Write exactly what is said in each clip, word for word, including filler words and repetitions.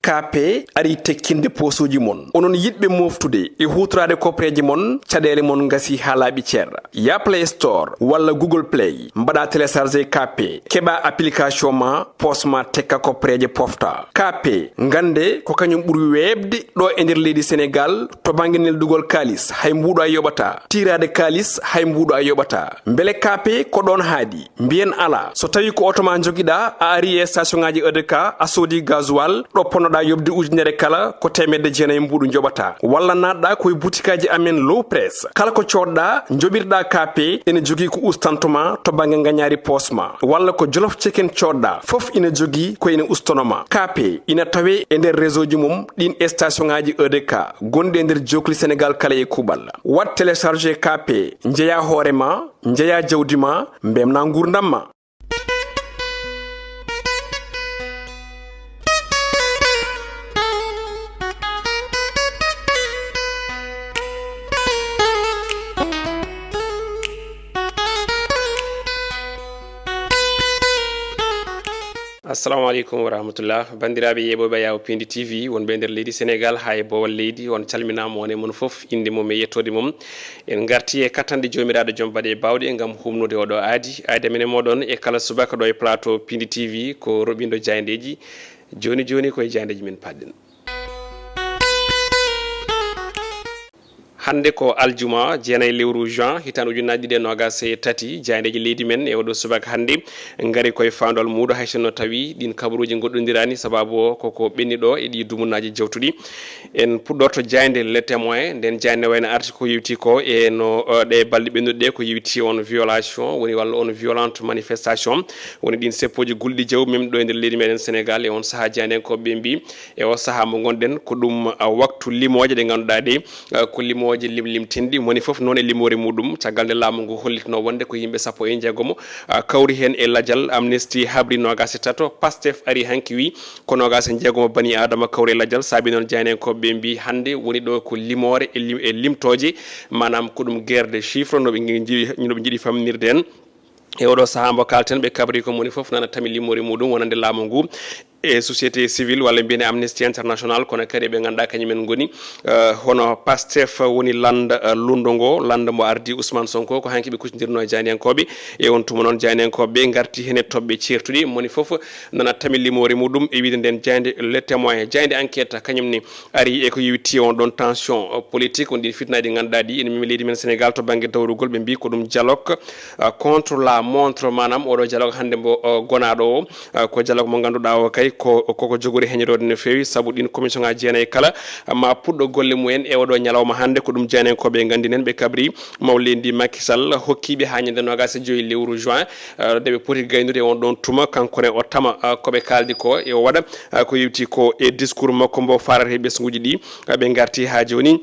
K P ari tekkinde poosuuji mon. Onon yiɗɓe mooftude e huutoraade koppereeje mon, caɗeele mon ngasi haa laaɓi cer. Ya Play Store walla Google Play, mbaɗa télécharger K P, keɓa application ma, poos ma tekka koppereeje pofta. K P, ngannde ko kañum ɓuri weeɓde ɗo e nder leydi Senegaal to bannge neldugol kaalis, hay mbuuɗo a yoɓataa. Tiiraade kaalis, hay mbuuɗo a yoɓataa. Mbele K P ko ɗoon haaɗi? Mbiyen alaa. So tawii ko oto ma njogiɗaa, a ari e station ŋaaji E D K, a soodi gasoil, ɗo ponnoɗaa yoɓde ujunere kala, ko teemedde jeenayi mbuuɗu njoɓataa. Walla naatɗaa ko e butikaaji amen Low Press. Kala ko coodɗaa, njoɓirɗaa K P, ene jogii ko ustanto ma to bannge ngañaari poos ma. Walla ko Jolof Chicken coodɗaa, fof ina jogii ko ene ustono ma. K P ina tawee e nder réseau ji mum ɗiin e station ŋaaji E D K gonɗi e nder jookli Senegaal kala e kuuɓal. Waɗ télécharger K P, njeyaa hoore ma, njeyaa jawdi ma, mbemnaa nguurndam ma. Assalamu aleykum wa rahmatullah. Banndiraaɓe yeeɓooɓe Yaawo Pindi T V, wonɓe e nder leydi Senegaal haa e boowal leydi, on calminaama, on e mon fof, innde mum e yettoode mum. En ngartii e kattanɗe Joomiraaɗo Joom Baɗe Baawɗe ngam huumnude oɗo aadi, aadi amen e mooɗon e kala subaka ɗo e plateau Pindi T V, ko roɓindo jaayndeeji. Jooni jooni ko e jaayndeeji men paaɗɗen. Hannde ko aljuma, jeenayi lewru juin, hitaande ujunnaji ɗiɗi e noogas e tati, jaayndeeji leydi men e oɗo subaka hannde ngari koye faandol muuɗo, hay sinno tawi ɗiin kabaruuji ngoɗɗondiraani, sababu o koko ɓenni ɗo e ɗi dumunnaaji jawtuɗi. En puɗɗorto jaaynde Le Témoin, nden jaaynde wayno arti ko yewti ko e no, eh, ɗe balɗe ɓennuɗe ɗe ko yewti on violation, woni walla on violente manifestation, woni ɗiin seppooji gulɗi jaw mem ɗo e nder leydi meɗen Senegaal. E on sahaa jaayndenkooɓe ɓe mbi, e o sahaa mo ngonɗen, ko ɗum, ah, waktu limooje ɗe ngannduɗaa ɗe, ah, ko limooje limlimtinɗi, moni fof noon e limoore muɗum. Caggal nde laamu ngu hollitno wonde ko yimɓe sappo e jeegomo, ah, kawri heen e lajal. Amnesty habri noogas e tato, Pastef ari hanki wi ko noogas e jeegomo bani Aadama kawri e lajal. Saabi noon jaayndenkooɓe ɓe mbi hannde woni ɗo ko limoore e lim-, e limtooje, maanaam ko ɗum guerre de chiffre no ɓe ngi-, njiɗi, no ɓe njiɗi famminirde en. E oɗo sahaa mbo kalten, ɓe kabri ko moni fof nana tami limoore muɗum wonande laamu ngu e société civile, walla mbiyen Amnesty International, kono kadi ɓe ngannduɗaa kañumen ngoni, eh, hono Pastef woni lannda, eh, lunndo ngo, lannda mbo ardi Ousmane Sonko, ko hanki ɓe kuccindirno e jaayndiyankooɓe. E on tuma noon jaayndiyankooɓe ngarti heen e toɓɓe ceertuɗi, moni fof nana tami limoore muɗum e wiide nden jaaynde Le Témoin. Jaaynde Enquête kañum ne ari e ko yewti on ɗon tension, eh, politique, on ɗin fitnaaji ɗi ngannduɗaa ɗi ene memi leydi men Sénégal to bannge dawrugol, ɓe mbi ko ɗum dialogue, eh, contre la montre, maanaam oɗo dialogue hannde mbo, eh, gonaaɗo o, eh, ko dialogue mo ngannduɗaa o kay ko, koko jogori heñotoode no feewi, sabu ɗin commission ŋaaji jeenayi kala, eh, ma puɗɗo golle mumen e oɗo ñalawma hannde, ko ɗum jaayndiyankooɓe nganndinen. Ɓe kabri mawleendi Macky Sall hokkiiɓe haa ñande noogas e joy lewru juin, eh, nde ɓe poti gaynude on ɗon tuma, kanko ne o tama, eh, ko ɓe kaaldi ko e o waɗa, eh, ko yewti ko e discours makko mbo faarata e ɓesnguuji ɗi, eh, ɓe ngarti haa jooni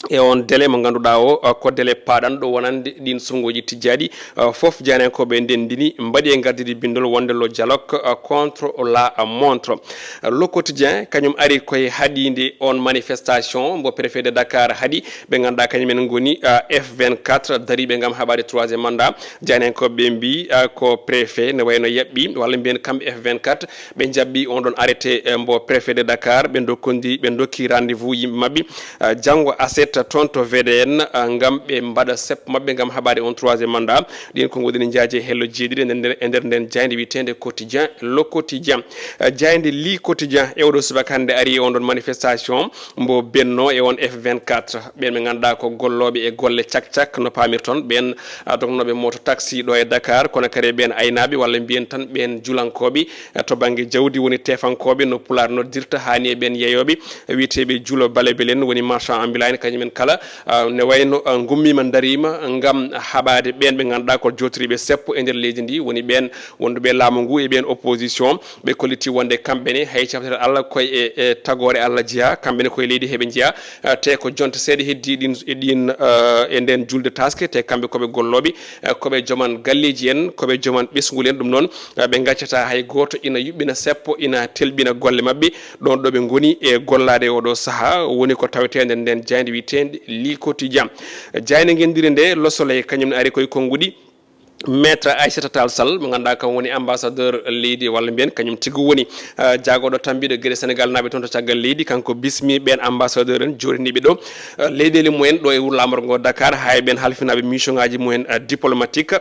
e on délai mo ngannduɗaa o, eh, ko délai paaɗanɗo wonande ɗin surnguuji tijjaaɗi, eh, fof jaayndiyankooɓe ndenndini, mbaɗi e ngardiiɗi binndol wonde le dialogue, eh, contre la montre. Eh, Le Quotidien kañum ari koye haɗiinde on manifestation mbo préfet de Dakar haɗi, ɓe ngannduɗaa kañumen ngoni, eh, F vingt-quatre, dariiɓe ngam haɓaade troisième mandat. Jaayndiyankooɓe ɓe mbi, ah, ko préfet ne wayno yaɓɓi, walla mbiyen kamɓe F vingt-quatre, ɓe jaɓɓi on ɗon arrêté, eh, mbo préfet de Dakar, ɓe dokkondi, ɓe dokki rendez-vous yimɓe maɓɓe, ah, janngo aset toon to V D N, ah, ngam ɓe mbaɗa seppo maɓɓe ngam haɓaade on troisième mandat. Ɗin ko ngonɗini jaaje hello jeeɗiɗi e nder, e nder nden jaaynde wiyeteende Quotidien, Le Quotidien. Ah, jaaynde Le Quotidien e oɗo subaka hannde ari e on ɗon manifestation mbo Benno e on F vingt-quatre. Ɓen ɓe ngannduɗaa ko gollooɓe e golle cak-cak no paamirton, ɓen, ah, dognooɓe moto taxi ɗo e Dakar, kono kadi ɓen aynaaɓe walla mbiyen tan ɓen julankooɓe, eh, to bannge jawdi woni tefankooɓe no Pulaar noddirta, haani e ɓen yeyooɓe, wiyeteeɓe julo bale belen woni marchand ambulant en, kañumen kala, ah, ne wayno, ah, ngummiima ndariima ngam haɓaade ɓen ɓe ngannduɗaa ko jootoriiɓe seppo e nder leydi ndi, woni ɓen wonduɓe laamu ngu e ɓen opposition. Ɓe kolliti wonde kamɓe ne hay caftere Allah koye e, e tagoore Allah jeyaa, kamɓe ne koye leydi heɓe njeyaa, eh, te ko jonte seeɗa heddi ɗin, e ɗin, eh, e nden julde taaske, te kamɓe koɓe gollooɓe, eh, koɓe joman galleeji en, koɓe joman ɓesnguli en, ɗum noon, eh, ɓe ngaccataa hay gooto ina yuɓɓina seppo, ina telɓina golle maɓɓe, ɗon ɗo ɓe ngoni e gollaade e oɗo sahaa, woni ko taweteende nden jaaynde wiyeteende Le Quotidien. Jaaynde ngenndire nde, Le Soleil, kañum ne ari koye konnguɗi, Maître Aissata Tall Sall, mo ngannduɗaa kam woni ambassadeur leydi, walla mbiyen kañum tigi woni, eh, jaagorɗo tammbiiɗo geɗe Sénégal naaɓe toon to caggal leydi, kanko bismi ɓeen ambassadeur en jooɗiniiɓe ɗo, eh, leyɗeele mumen ɗo e wuro laamorgo ngo Dakar, haa e ɓeen halfinaaɓe mission ŋaaji mumen, eh, diplomatique.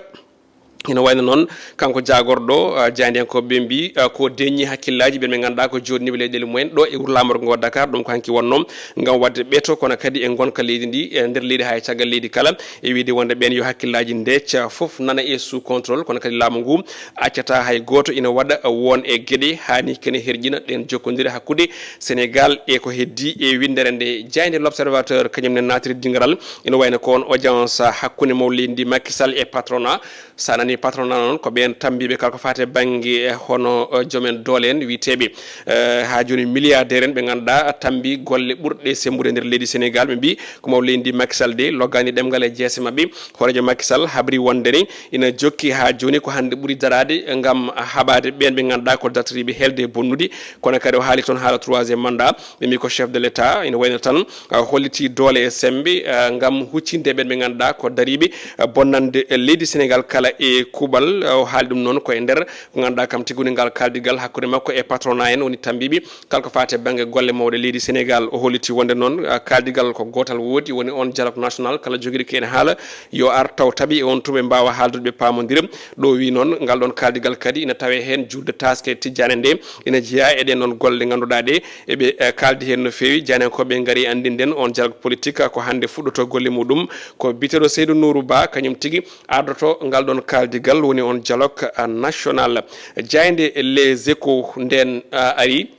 Ina wayno noon, kanko jaagorɗo, eh, jaayndiyankooɓe ɓe mbii, eh, ko deeƴi hakkillaaji ɓeen ɓe ngannduɗaa ko jooɗiniiɓe leyɗeele mumen ɗo e wuro laamorgo ngo Dakar, ɗum ko hanki wonnoo ngam waɗde ɓeto, kono kadi e ngonka leydi ndi, e nder leydi haa e caggal leydi kala. E wiyde wonde ɓeen yo hakkillaaji ndeec, fof nana e sous contrôle, kono kadi laamu ngu accataa hay gooto ina waɗa woon e geɗe haani kene herƴina ɗeen jokkondire hakkunde Sénégal e ko heddii e winndere nde. Jaaynde L'Observateur kañum ne naatiri dingiral, ina wayno ko on audience hakkunde mawɗo leydi ndi Macky Sall e patronat. So a nanii patronat noon, ko ɓeen tammbiiɓe kala ko faati e bannge, eh, hono, eh, joomen doole en wiyeteeɓe, eh, haa jooni milliardaire en ɓe ngannduɗaa tammbii golle ɓurɗe semmbude e nder leydi Sénégal. Ɓe mbii ko mawɗo leydi ndi Macky Sall de loggaani ɗemngal e jeese maɓɓe. Hooreejo Macky Sall habri wonde ni ina jokki haa jooni, ko hannde ɓuri daraade ngam haɓaade ɓeen ɓe ngannduɗaa ko dartoriiɓe helde e bonnude. Kono kadi o haali toon haala troisième mandat. Ɓe mbii ko chef de l'État ina wayno tan, ah, hollitii doole e semmbe, ah, ngam huccinde ɓeen ɓe ngannduɗaa ko dariiɓe, ah, bonnande, eh, leydi Sénégal kala e kuuɓal. Ah, o haali ɗum noon ko e nder ko ngannduɗaa kam tigi woni ngal kaaldigal hakkunde makko e patronat en woni tammbiiɓe kala ko faati e bannge golle mawɗe leydi Sénégal. O hollitii wonde noon, ah, kaaldigal ko gootal woodi, woni on dialogue national kala jogiiɗo ko ene haala yo ar taw taɓi e on tuma ɓe mbaawa haaldude ɓe paamondira. Ɗo o wii noon ngal ɗoon kaaldigal kadi ina tawee heen juutde taaske tijjaande nde ina jeyaa e ɗeen ɗoon golle ɗe ngannduɗaa ɗe eɓe, eh, kaaldi heen no feewi. Jaayndiyankooɓe ngari anndinden on dialogue politique ko hannde fuɗɗotoo golle muɗum. Ko biyeteeɗo Seydou Nourou Ba kañum tigi ardotoo ngal ɗoon kaaldigal woni on dialogue, ah, national. Jaaynde Les Échos ndeen, ah, ari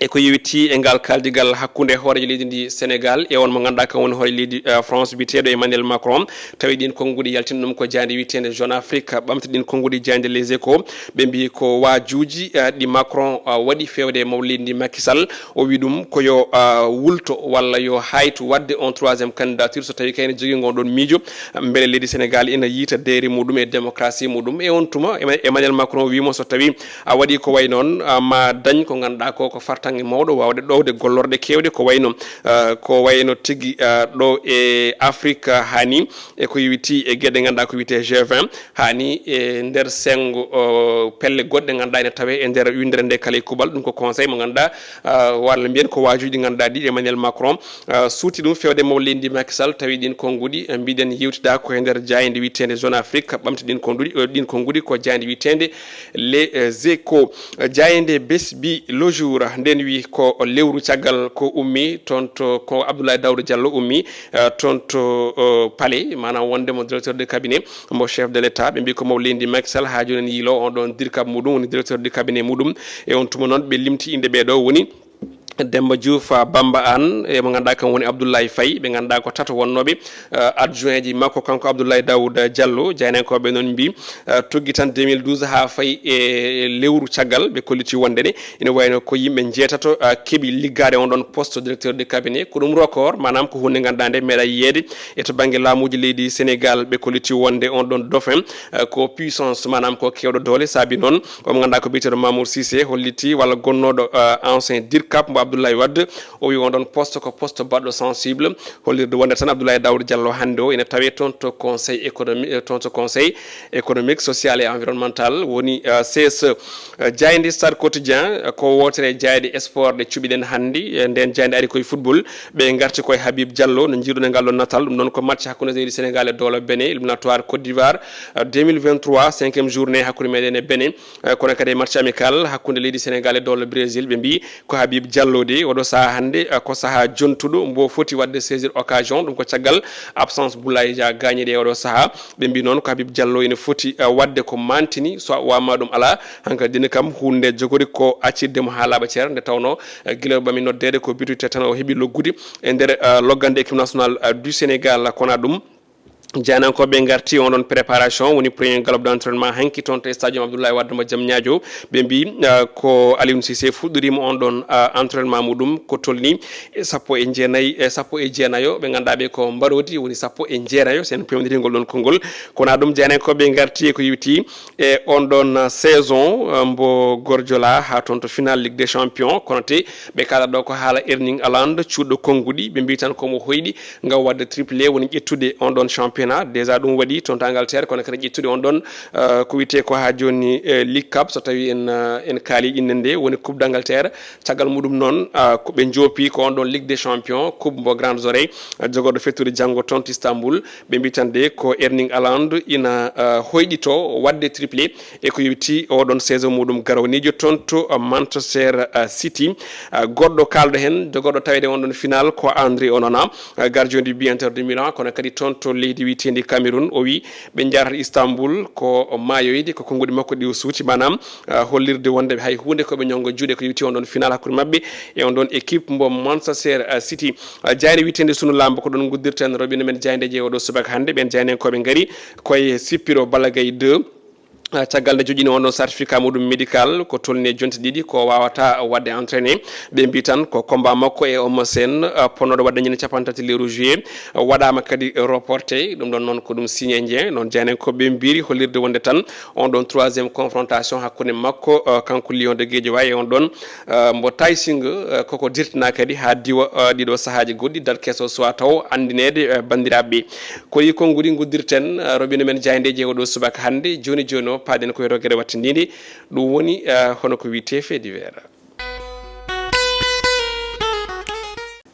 e ko yowitii e ngal kaaldigal hakkunde hooreejo leydi ndi Sénégal e on mo ngannduɗaa kam woni hooreejo leydi, eh, France biyeteeɗo Emmanuel Macron. Tawi ɗiin konnguɗi yaltini ɗum ko jaaynde wiyeteende Jeune Afrique ɓamti ɗiin konnguɗi jaaynde Les Échos. Ɓe mbii ko waajuuji, eh, ɗi Macron, eh, waɗi feewde e mawɗo leydi ndi Macky Sall. O wii ɗum ko yo, eh, wulto walla yo haaytu waɗde on troisième candidature so tawi kayne jogii ngon ɗoon miijo. Mbele leydi Sénégal ina yiyta deere muɗum e démocratie muɗum. E on tuma, Emma-, Emmanuel Macron wii mo so tawi a waɗi ko wayi noon, ah, ma dañ ko ngannduɗaa ko, ko fartaŋŋe mawɗo waawde ɗowde gollorɗe keewɗe ko wayno, ah, ko wayno tigi, ah, ɗo e Afrique, ah, haani e ko yowitii e geɗe ngannduɗaa ko wiyetee G vingt, haani e nder senngo, oh, pelle goɗɗe ngannduɗaa ene tawee e nder winndere nde kala e kuuɓal. Ɗum ko conseil mo ngannduɗaa, ah, walla mbiyen ko waajuuji ɗi ngannduɗaa ɗi Emmanuel Macron, ah, suuti ɗum feewde mawɗo leydi ndi Macky Sall, tawi ɗiin konnguɗi, eh, mbiɗen yewtida ko e nder jaaynde wiyeteende Jeune Afrique, ɓamti ɗiin konnguɗi, eh, ɗiin konnguɗi ko jaaynde wiyeteende Les Échos. Eh, jaaynde Besbi Le Jour, nden wi ko lewru caggal ko ummi toon to, ko Abdoulaye Daouda Diallo ummi, eh, toon to, eh, palais, maanaam wonde mo directeur de cabinet mo chef de l'État. Ɓe mbi ko mawɗo leydi ndi Macky Sall haa jooni en yiilo on ɗoon dirkab muɗum, woni directeur de cabinet muɗum. E on tuma noon ɓe limti inɗe ɓee ɗo woni Demba Diouf, ah, Bamba Anne, e mo ngannduɗaa kam woni Abdoulaye Faye, ɓe ngannduɗaa ko tato wonnooɓe, ah, adjoint ji makko, kanko Abdoulaye Daouda Diallo. Jaayndiyankooɓe noon mbii, ah, tuggi tan deux mille douze haa fayi e lewru caggal, ɓe kolliti wonde ne ina wayno ko yimɓe njeetato, ah, keɓi liggaade on ɗoon poste directeur de cabinet. Ko ɗum record, maanaam ko huunde ngannduɗaa nde meeɗaa yiyeede e to bannge laamuuji leydi Sénégal. Ɓe kolliti wonde on ɗoon dauphin, ah, ko puissance, maanaam ko keewɗo doole. Saabi noon, o mo ngannduɗaa ko biyeteeɗo Mamour Cissé holliti walla gonnooɗo, eh, ancien dirkab mo Abdoulaye Wade, o wi on ɗoon poste ko poste baɗɗo sensible. Hollirde wonde tan Abdoulaye Daouda Diallo hannde o ina tawee toon to conseil économique, eh, toon to conseil économique, social et environnemental woni, eh, C S E. Eh, jaaynde Stade Quotidien, eh, ko wootere e jaayɗe sport ɗe cuɓiɗen hannde. Eh, ndeen jaaynde ari koye football, ɓe ngarti koye Habib Diallo no njiiruɗen ngal ɗoon natal. Ɗum noon ko match hakkunde leydi Sénégal e dowla Bénin, éliminatoire Côte d'Ivoire, eh, deux mille vingt-trois, cinquième journée hakkunde meɗen e Bénin. Eh, kono kadi e match amical hakkunde leydi Sénégal e dowla Brésil, ɓe mbii ko Habib Diallo de, oɗo sahaa hannde, eh, ko sahaa jontuɗo, mbo foti waɗde saisir occasion, ɗum ko caggal absence Boulaye Dia gaañiiɗo e oɗo sahaa. Ɓe mbii noon ko Habib Diallo ina foti, eh, waɗde ko mantini, soit waama ɗum alaa. Hankadi ne kam huunde nde jogori ko accirde mo haa laaɓa cer, nde tawnoo, eh, gila ɓami noddeede ko bitu te tan o heɓi loggude e nder, eh, loggande équipe nationale, eh, du Sénégal. Kono ɗum, jaayndiyankooɓe ngarti on ɗoon préparation, woni premier galop d'entraînement hanki toon to stadium Abdoulaye Wade mo Diamniadio. Ɓe mbii, ah, ko Aliou Cissé fuɗɗoriima on ɗoon, ah, entraînement muɗum ko tolni e sappo e jeenayi, e sappo e jeenayo, ɓe ngannduɗaa ɓe ko mbaroodi, woni sappo e jeenayo, so en peewniri ngol ɗoon konngol. Kono ɗum, jaayndiyankooɓe ngarti e ko yowitii e on ɗoon saison, eh, mbo Guardiola haa toon to final Ligue des Champions. Kono te ɓe kaala ɗo ko haala Erling Haaland, cuuɗo konnguɗi, ɓe mbii tan ko mo hoyɗi ngam waɗde triplé, woni ƴettude on ɗoon champion. Pena, déjà ɗum waɗi toon to Angleterre, kono kadi ƴettude on ɗon, eh, ko wiyetee ko haa jooni, eh, League Cup, so tawi en, eh, en kaali innde nde, woni Coupe d'Angleterre. Caggal muɗum noon, ah, ko ɓe njoopi ko on ɗon Ligue des Champions, Coupe mbo Grandes Oreilles, ah, jogorɗo fettude janngo toon to Istanbul. Ɓe mbi tan de ko Erling Haaland ina, ah, hoyɗito waɗde triplé e ko yowiti oɗon saison muɗum garowo nejo toon to, ah, Manchester, ah, City. Ah, goɗɗo kaalɗo heen, jogorɗo taweede on ɗon final ko André Onana, ah, gardien du but Inter de Milan, kono kadi toon to leydi wiyeteendi Cameroun. O wi ɓe njaarata Istanbul ko maayoyde, ko konnguɗi makko ɗi o suuti, maanaam, ah, hollirde wonde hay huunde ko ɓe ñonngo juuɗe ko yowiti on ɗon final hakkunde maɓɓe e on ɗon équipe mbo Manchester, ah, City. Ah, jaaynde wiyeteendi Sunu Lamb ko ɗon nguddirten roɓɓe men jaayndeeji e oɗo subaka hannde. Ɓeen jaayndenkooɓe ngari koye sippiro Balla Gaye deux. Ah, caggal nde joƴƴini on ɗon certificat muɗum médical, ko tolni e jonte ɗiɗi ko wawata waɗde entraîné. Ɓe mbi tan ko combat makko e Eumeu Sène, ah, ponnoɗo waɗde ñande capanɗe tati lewru juillet, ah, waɗama kadi reporté. Ɗum ɗon noon ko ɗum signé nje. Noon jaayndenkooɓe ɓe mbiri hollirde wonde tan on ɗon troisième confrontation hakkunde makko, ah, kanko Lion de Guédiawaye e on ɗon, ah, mbo Tay Sing, ah, koko dirtina kadi ha diwa, ah, ɗiɗo sahaji goɗɗi, date keso soit taw anndinede, ah, banndiraaɓe ɓe. Ko e konnguɗi nguddirten, ah, roɓɓe men jaayndeeji e oɗo subaka hannde. Jooni jooni o, paaɗen koye rogere wattindinde. Ɗum woni, ah, hono ko wiyetee fait divers.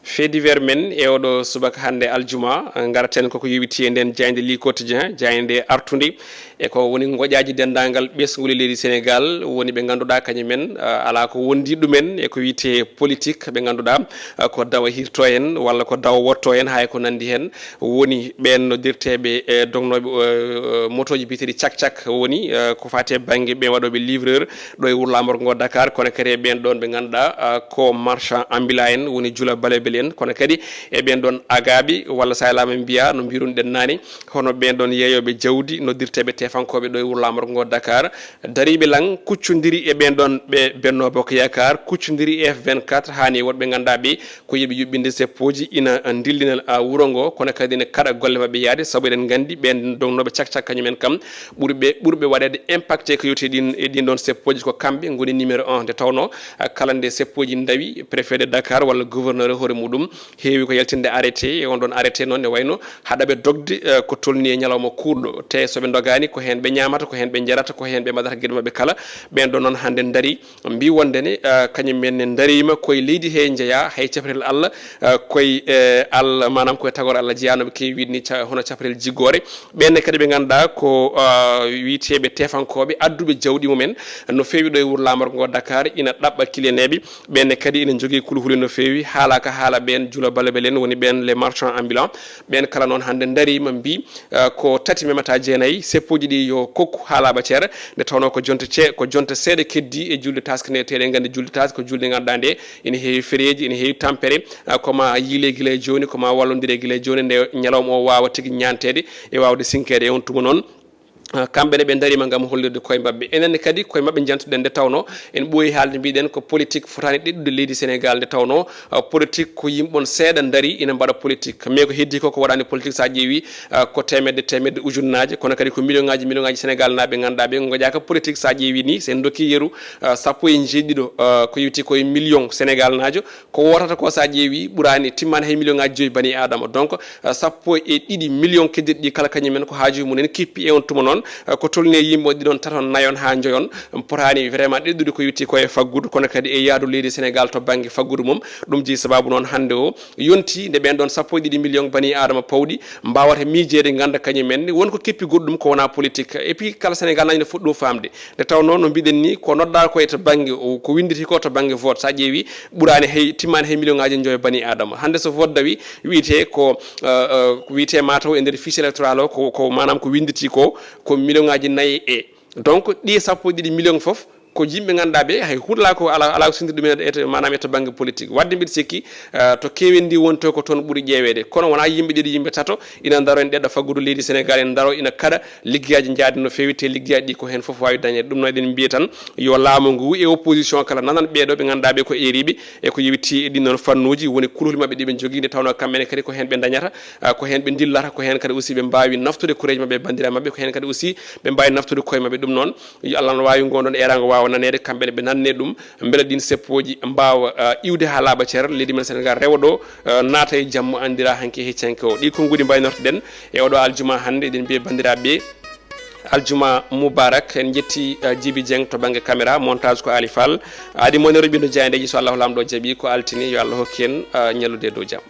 Fait divers men e oɗo subaka hannde aljuma, ah, ngaraten koko yowiti e nden jaaynde Le Quotidien, jaaynde artunde e ko woni ngoƴaaji denndaangal ɓesngu leydi Sénégal, woni ɓe ngannduɗaa kañum en, ah, alaa ko wondi ɗumen e ko wiyetee politique, ɓe ngannduɗaa, ah, ko dawa hirto en walla ko dawa wotto en, hay ko nanndi heen. Woni ɓeen noddirteeɓe e dognooɓe, eh, motooji biyeteeɗi cak-cak, woni, eh, ko faati e bannge ɓeen waɗooɓe livreur ɗo e wuro laamorgo ngo Dakar, kono kadi e ɓeen ɗoon ɓe ngannduɗaa, ah, ko marchand ambulant en, woni jula balebele en, kono kadi e ɓeen ɗoon agaaɓe, walla so a yalaama mbiyaa no mbirunoɗen naane, hono ɓeen ɗoon yeeyooɓe jawdi, noddirteeɓe tefankooɓe ɗo e wuro laamorgo ngo Dakar, dariiɓe lan, kuccondiri e ɓeen ɗoon ɓe Benno Bokk Yaakaar, kuccondiri e F vingt-quatre, haa ni woɗɓe ngannduɗaa ɓe ko yiɓe yuɓɓinde seppooji ina ndillina, ah, wuro ngo, kono kadi ina kaɗa golle maɓɓe yaade, sabu eɗen nganndi ɓeen dognooɓe cak-cak kañum en kam ɓurɓe, ɓurɓe waɗeede impacté ko yowti e ɗin, e ɗin ɗoon seppooji ko kamɓe ngoni numéro un. Nde tawnoo, ah, kala nde seppooji ndawi, préfet de Dakar walla gouverneur e hoore muɗum heewi ko yaltinde arrêté, e on ɗoon arrêté noon ne wayno haɗaɓe dogde, eh, ko tolni e ñalawma kuurɗo. Te so ɓe ndogaani ko heen ɓe ñaamata, ko heen ɓe njarata, ko heen ɓe mbaɗata geɗe maɓɓe kala. Ɓeen ɗoon noon hannde ndarii mbi wonde ne, ah, kañum en ne ndariima koye leydi he njeyaa, hay caparel Allah, ah, koye, eh, Allah, maanaam koye tagore Allah jeyaa, no ɓe keewi wiide ni, ca-, hono caparel jiggoore. Ɓeen ne kadi ɓe ngannduɗaa ko, ah, wiyeteeɓe tefankooɓe adduɓe jawɗi mumen no feewi ɗo e wuro laamorgo ngo Dakar, ina ɗaɓɓa kiliyaneeɓe. Ɓeen ne kadi ina njogii kulhuli no feewi, haalaaka haala ɓeen jula balebele en, woni ɓeen les marchands ambulants. Ɓeen kala noon hannde ndariima mbi, ah, ko tati memata jeenayi, seppooji ɗi yo kokku haa laaɓa cer, nde tawnoo ko jonte ce-, ko jonte seeɗa keddii e julde taaske nde, te eɗen nganndi julde taaske ko julde ngannduɗaa nde ina heewi fereeji, ina heewi tampere, ah, ko ma yiile gila e jooni, ko ma wallondire gila e jooni, nde ñalawma o waawa tigi ñaanteede e waawde sinkeede e on tuma noon. Ah, kamɓe ne ɓe ndariima ngam hollirde koye maɓɓe. Enen ne kadi koye maɓɓe njantuɗen nde tawnoo en ɓooyi haalde mbiɗen ko politique fotaani ɗeɗɗude leydi Sénégal nde tawnoo, ah, politique ko yimɓe on seeɗa ndarii ina mbaɗa politique. Mais ko heddii ko, ko waɗaani politique so a ƴeewi, ah, ko teemedde, teemedde ujunnaaje, kono kadi ko million ngaaji, million ngaaji Sénégal naaɓe ngannduɗaa ɓe ngoƴaaka politique so a ƴeewi ni, so en ndokki yeru, ah, sappo e jeeɗiɗo, ah, ko yowiti koye million Sénégal naajo, ko wootata ko so a ƴeewi ɓuraani, timmaani hay million ngaaji joyi bani Adama. Donc, ah, sappo e ɗiɗi million keddiiɗi ɗi kala kañum en ko haajuuji mum en kippi e on tuma noon, ah, ko tolni e yimɓe on ɗiɗon taton nayon haa njoyon, potaani vraiment ɗeɗɗude ko yowiti ko e faggudu, kono kadi e yaadu leydi Sénégal to bannge faggudu mum. Ɗum jeyi sababu noon hannde o yonti nde ɓeen ɗoon sappo e ɗiɗi million bani Adama pawɗi mbaawata miijeede, ngannda kañum en won ko kippi goɗɗum ko wonaa politique. Et puis kala Sénégal naajo ne foti ɗum faamde. Nde tawnoo no mbiɗen ni ko noddaa ko e to bannge o, ko winnditi ko to bannge vote, so a ƴeewi ɓuraani hay, timmaani hay million ngaaji njoyo bani Adama. Hannde so vote dawi wiyetee ko, eh, eh, ko wiyetee mataw e nder fiche électoral o ko, ko maanaam ko winnditi ko, ko million ngaaji nayi e. Donc ɗi sappo e ɗiɗi million fof ko yimɓe ngannduɗaa ɓe hay huɗalaa ko alaa, alaa ko sendiri ɗum e, e, maanaam e to bannge politique. Waɗde mbiɗa sikki, eh, to keewendi woni to ko toon ɓuri ƴeeweede. Kono wonaa yimɓe ɗiɗo, yimɓe tato ina ndaro en ɗeɗɗo faggudu leydi Sénégal, en ndaro ina kaɗa liggeyaaji njaadi no feewi, te liggeyaaji ɗi ko heen fof waawi dañeede. Ɗum noon eɗen mbiya tan yo laamu ngu e opposition kala nanan ɓeeɗo ɓe ngannduɗaa ɓe ko eeriiɓe e ko yowiti e ɗin noon fannuuji, woni kulhuli maɓɓe ɗi ɓe njogii, nde tawnoo kamɓe ne kadi ko heen ɓe ndañata, ah, ko heen ɓe ndillata, ko heen kadi aussi ɓe mbaawi naftude koreeji maɓɓe e banndiraaɓe maɓɓe, ko heen kadi aussi ɓe mbaawi naftude koye maɓɓe. Ɗum noon yo Allah no waawi ngon ɗon eeraango waawa o naneede, kamɓe ne ɓe nannee ɗum, mbele ɗiin seppooji mbaawa, eh, iwde haa laaɓa cer, leydi men Senegaal rewa ɗo, eh, naata e jammu, anndira hanki e heccanke o. Ɗi konnguɗi mbaynortoɗen e oɗo aljuma hannde. Eɗen mbiya banndiraaɓe, aljuma mubarak. En njetti, eh, Jibi Dieng to bannge caméra, montage ko Ali Fall. Adi monero ɓiɗɗo jayndeji, so Allahu Laamɗo jaɓi ko altine, yo Allah hokku en, eh, ñallude e dow jam.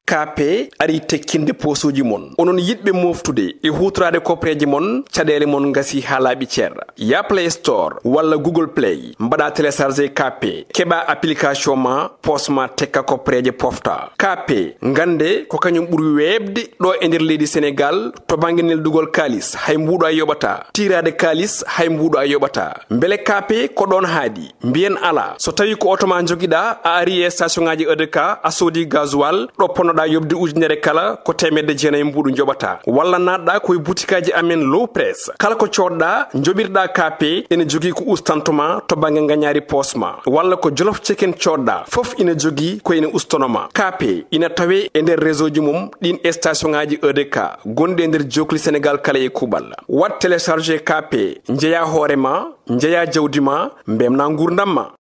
K P ari tekkinde poosuuji mon. Onon yiɗɓe moftude e huutoraade koppereeje mon, caɗeele mon ngasi haa laaɓi cer. Ya Play Store walla Google Play, mbaɗa télécharger K P, keɓa application ma, poos ma tekka koppereeje pofta. K P, ngannde ko kañum ɓuri weeɓde ɗo e nder leydi Senegaal, to bannge neldugol kaalis, hay mbuuɗo a yoɓata. Tiiraade kaalis, hay mbuuɗo a yoɓata. Mbele K P ko ɗoon haaɗi? Mbiyen alaa. So tawii ko oto ma njogiɗaa, a ari e station ŋaaji E D K, a soodi gasoil, ɗo ponnoɗaa yoɓde ujunere kala ko teemedde jeenayi mbuuɗu njoɓataa. Walla naatɗaa ko e butikaaji amen Low Press. Kala ko coodɗaa, njoɓirɗaa K P, ene jogii ko ustantoo ma to bannge ngañaari poos ma. Walla ko Jolof Chicken coodɗaa, fof ina jogii ko ene ustanoo ma. K P ina tawee e nder réseau ji mum ɗiin station ŋaaji E D K gonɗi e nder jookli Senegaal kala e kuuɓal. Waɗ télécharger K P, njeyaa hoore ma, njeyaa jawdi ma, mbeltinaa nguurndam ma.